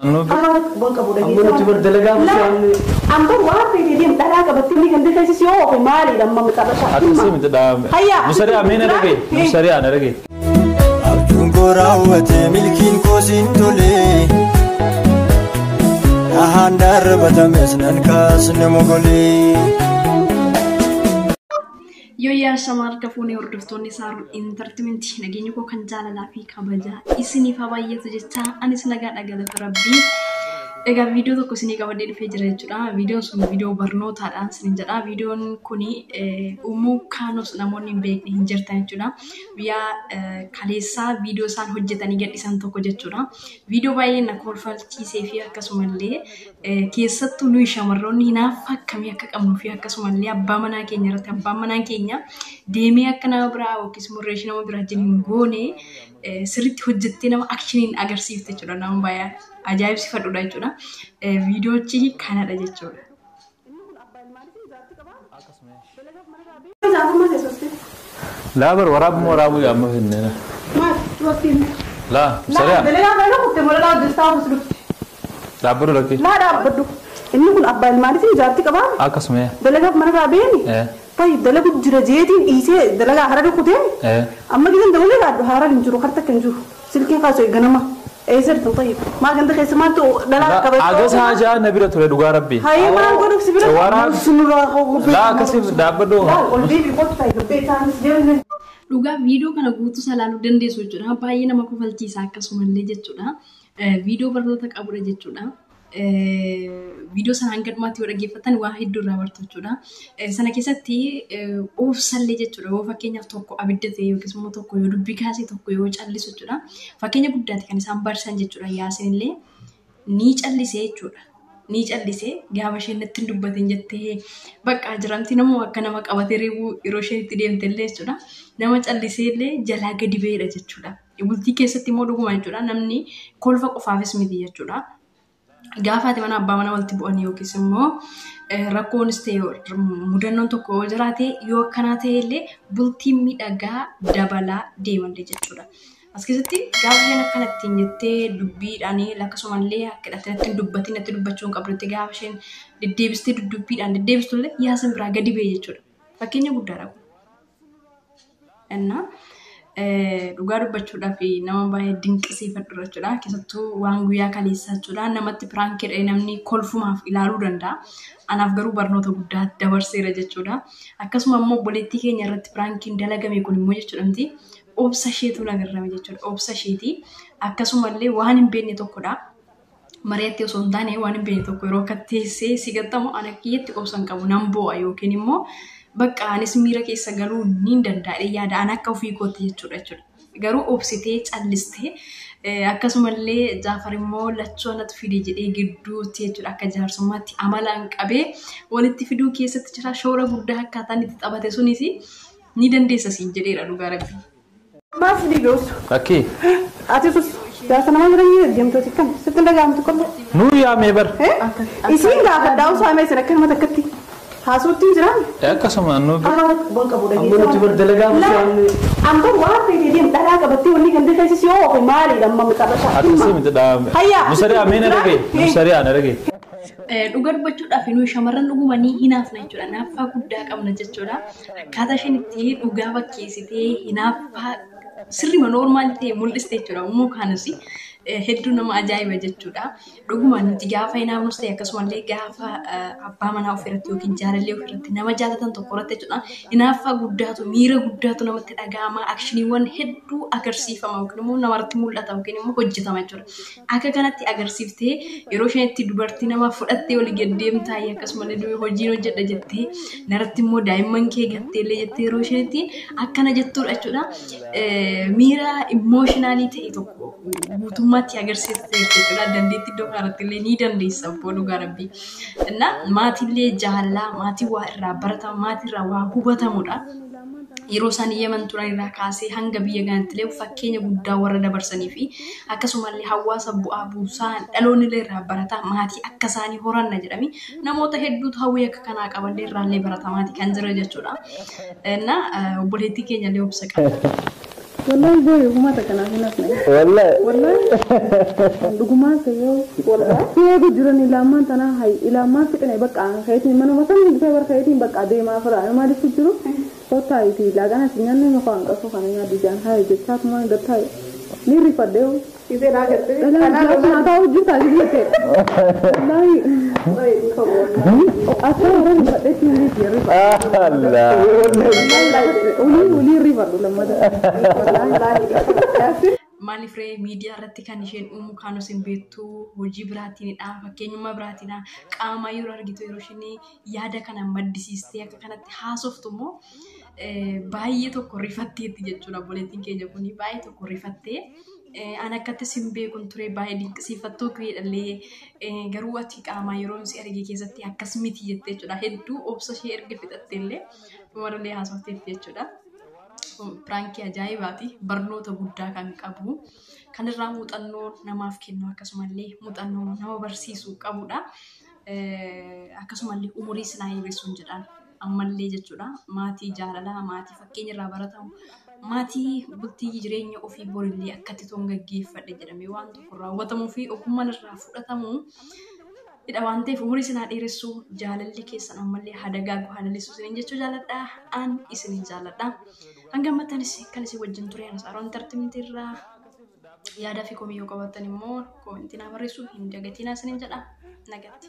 Afaan quban qabu Amma nuti bar dalagaa bishaan Amma waan fedhe deem dharaa qabattee inni ganda keessa si oofe maaliidha amma mixarrashaa? Akkasii miti dhaame. Hayyaa. Musariyaa mee na dhagaye. Musariyaa na dhagaye. Abjuun koo raawwate, milkiin koo siin tole. Dhahaan darbatames nan kaasne mogolee. Yoo yaasama harka fuunee, hordoftoonni Saaroon Entertainment, nageenya koo kan jaalalaa fi kabajaa isiniif haa baay'atu jecha, anis nagaadha, galata Rabbii. Egaa viidiyoo tokko isinii qabadhee dhufee jira jechuudha. Viidiyoon sun viidiyoo barnootaadhaan isiniin jedha. Viidiyoon kuni uumuu kaanus namoonni hin beekne hin jirtan jechuudha. Guyyaa kaleessaa viidiyoo isaan hojjetanii gadhiisan tokko jechuudha. Viidiyoo baay'ee na kolfalchiisee fi akkasumallee keessattuu nuyi shamarroonni hinaaffaa akkamii akka qabnuu fi akkasumallee abbaa manaa keenya irratti abbaan manaa keenya deemee akka nama biraa yookiis immoo reeshii nama biraa wajjin hin goone sirriitti hojjettee nama actioniin agarsiifte jechuudha. Nama baay'ee ajaa'ibsiifadhudha jechuudha. Viidiyoochi kanadha jechuudha. Laa, bar waraabuma waraabuu yaamma finnee. Maal waqtiin? Laa, musariyaa. Dalagaa kana kutte molalaa hojjetaa ofis dhufti. Dhaabbadhu lakkee. Laa, dhaabbadhu. Inni kun abbaa ilmaaniitiin jaartii qabaa? Akkasuma. Dalagaaf mana beeni? Tayyib, dalagu jira jeetiin dhiisee dalagaa hara kutee? Amma gidan dabalee gaadhu hara hin jiru, harta kan jiru. Silkiin kaasoo ganama. Eessa jirtu tayyib? Maa ganda keessa maaltu dhalaa qabachuu? Agas haajaa na bira ture, dhugaa Rabbi. Hayyee, maal godhuuf si bira? Sunurraa. Laa, akkasii dhaabbadhu. Laa, ol deebii qottu ta'i gabbee isaanis deemne. Dhugaa viidiyoo kana guutuu ilaaluu dandeessu jechuudha. Baay'ee nama kofalchiisa akkasumallee jechuudha. Viidiyoo barnoota qabudha jechuudha. Viidiyoo sana hanga dhumaatti yoo dhaggeeffattan waa hedduu irraa bartu jechuudha. Sana keessatti obsallee jechuudha. Yoo fakkeenyaaf tokko abidda ta'e yookiis immoo tokko yoo dubbii kaase, tokko yoo callisu jechuudha. Fakkeenya guddaati kan isaan barsiisan jechuudha. Yaasin illee ni callisee jechuudha. Ni callisee gaafa isheen natti hin dubbatin jettee bakka jiramti nama akka nama qabatee reebuu yeroo isheen itti deemte illee jechuudha. Nama callisee illee jalaa gadi ba'edha jechuudha. Bultii keessatti immoo dhuguma jechuudha, namni kolfa qofaafis miti jechuudha. Gaafa ati mana abbaa mana walitti bu'an yookiis immoo rakkoonis ta'e mudannoon tokko yoo jiraate, yoo akkanaa ta'e illee bultiin miidhagaa dabalaa deemallee jechuudha. As keessatti gaafa isheen akkana ittiin jettee dubbiidhaan akkasumallee akka natti hin dubbatin, natti dubbachuu hin qabdutti gaafa isheen deddeebistee dudubbiidhaan deddeebistullee Yaasin biraa gadi ba'e jechuudha. Fakkeenya guddaadha kun. Innaa dhugaa dubbachuudhaaf nama baay'ee dinqisiifadhu jechuudha. Keessattuu waan guyyaa kaleessaa jechuudha. Namatti prank jedhee namni kolfumaaf ilaaluu danda'a. Anaaf garuu barnoota guddaa dabarseera jechuudha. Akkasuma immoo obboleettii keenya irratti prankiin dalagame kun immoo jechuudha miti obsa isheetu nagarrame jechuudha. Obsa isheeti. Akkasumallee waan hin beekne tokkodha. Mari'attee osoo hin taane waan hin beekne tokko yeroo akka teessee si gattamu, ana kiyyatti obsa hin qabu, nan boo'a yookiin immoo bakka anis miira keessa galuu ni danda'a yaada an akka ofii kootti jechuudha. Garuu obsitee callistee, akkasumallee Jaafar immoo lachuu anatu fide jedhee gidduutti jechuudha akka jaarsummaatti amalaan qabee walitti fiduu keessatti jira shoora guddaa akkaataan itti taphate sunis ni dandeessa siin jedheera, dhugaa Rabbi. Maaf dhiibee Lakkee. Ati sus jaarsa nama bira deemtooti kan sitti hin dhaga'amtu kollee. Nuu yaamee bar. Isiin gaafadhaa osoo amee isin akka nama takkatti haasootti hin jiraan. Akkasuma nu. Afaan quban qabu. Amma nuti bar dalagaa bishaan Amma waan fedhe deem dharaa qabattee wanni ganda keessa si oofe maaliidha amma mixarrashaa? Akkasii miti dhaame. Hayyaa. Musariyaa mee na dhagaye. Musariyaa na dhagaye. Dhuga dubbachuudhaaf nuyi shamarran dhugumanii hinaafna jechuudha. Hinaaffaa guddaa qabna jechuudha. Akkaataa isheen itti dhugaa fakkeessitee hinaaffaa sirrima normal ta'e mul'iste jechuudha. Uumuu kaanus hedduu nama ajaa'iba jechuudha. Dhuguma nuti gaafa hinaafnus ta'e akkasumallee gaafa abbaa manaa ofirratti yookiin jaalallee ofirratti nama jaalatan tokko irratti jechuudha. Hinaaffaa guddaatu, miira guddaatu namatti dhaga'ama. Actioniiwwan hedduu agarsiifama yookiin immoo namarratti mul'ata yookiin immoo hojjetama jechuudha. Akka kanatti agarsiiftee yeroo isheen itti dubartii nama fudhattee olii gad deemtaa, akkasumallee hojiin hojjedha jettee naratti immoo daa'imman kee gattee illee jettee yeroo isheen itti akkana jettuudha jechuudha. Miira emotional ta'e tokko guutummaatti agarsiifte jechuudha. Dandeettii iddoo kanarratti illee ni dandeessa abboo, dhugaa Rabbii. Innaa maatiillee jaallaa, maatii waa irraa baratama, maatii irraa waa hubatamudha. Yeroo isaan Yemen turan irraa kaasee hanga biyya gaanitti illee fakkeenya guddaa warra dabarsanii fi akkasumallee hawaasa bu'aa buusaa dhaloonni illee irraa barataa maatii akka isaanii horanna jedhami namoota hedduutu hawwii akka kanaa qaballee irraallee baratamaati kan jira jechuudha. Innaa obboleettii keenya illee obsa qaba. Wallahi booye uummata kanaaf hin hafne. Wallahi. Wallahi dhugumaan ta'ee wallahi si eegu jiran ilaamaan tanaa hay ilaamaan fixne bakka keetiin manuma sana dhufee bara keetiin bakka deemaa fira maaliif jiru kottaa itti laaqana si nyaanni muka hanqasu kana nyaaddu jaan hay jechaatumaan gattaa'e ni rifadhee. Iseen agartee. Dhalaa taa'u jirta jirte. Wallahi akka warra rifadheetti hin rifadhu. Allah. Olii olii rifadhu lammata. Maaliif ree miidiyaa irratti kan isheen uumu kaanus hin beektu hojii biraatiinidha fakkeenyummaa biraatiinidha qaama yeroo argitu yeroo isheen yaada kana maddisiistee akka kanatti haasoftu immoo baay'ee tokko rifatteetti jechuudha obboleettiin keenya kun baay'ee tokko rifattee an akkatti sin beekun ture baay'ee dinqisiifattuu turedhallee garuu ati qaamaa yeroo si arge keessatti akkas miti jettee jechuudha hedduu obsa ishee erga fixatte illee dhumarallee haasofteetti jechuudha. Piraankii ajaa'ibaati. Barnoota guddaa kan qabu. Kanirraa muuxannoo namaaf kennu akkasumallee muuxannoo nama barsiisu qabudha. Akkasumallee umurii sinaa hir'isuun jedhaan ammallee jechuudha. Maatii jaalalaa, maatii fakkeenya irraa baratamu, maatii bultii jireenya ofii borillee akkatti toon gaggeeffadhe jedhamee waan tokko raawwatamuu fi ogummaan irraa fudhatamu hidha waan ta'eef umurii sinaa dheeressuu jaalalli keessan ammallee hadagaagu hadalisuu isiniin jechuu jaaladha. An isiniin jaaladha. Hanga ammattanis kan isin wajjin ture anas Aroon Tartiimtiirraa yaada fi komii yoo qabaattan immoo koomentii naa barreessuu hin dagatinaa isiniin jedha. Nagatti.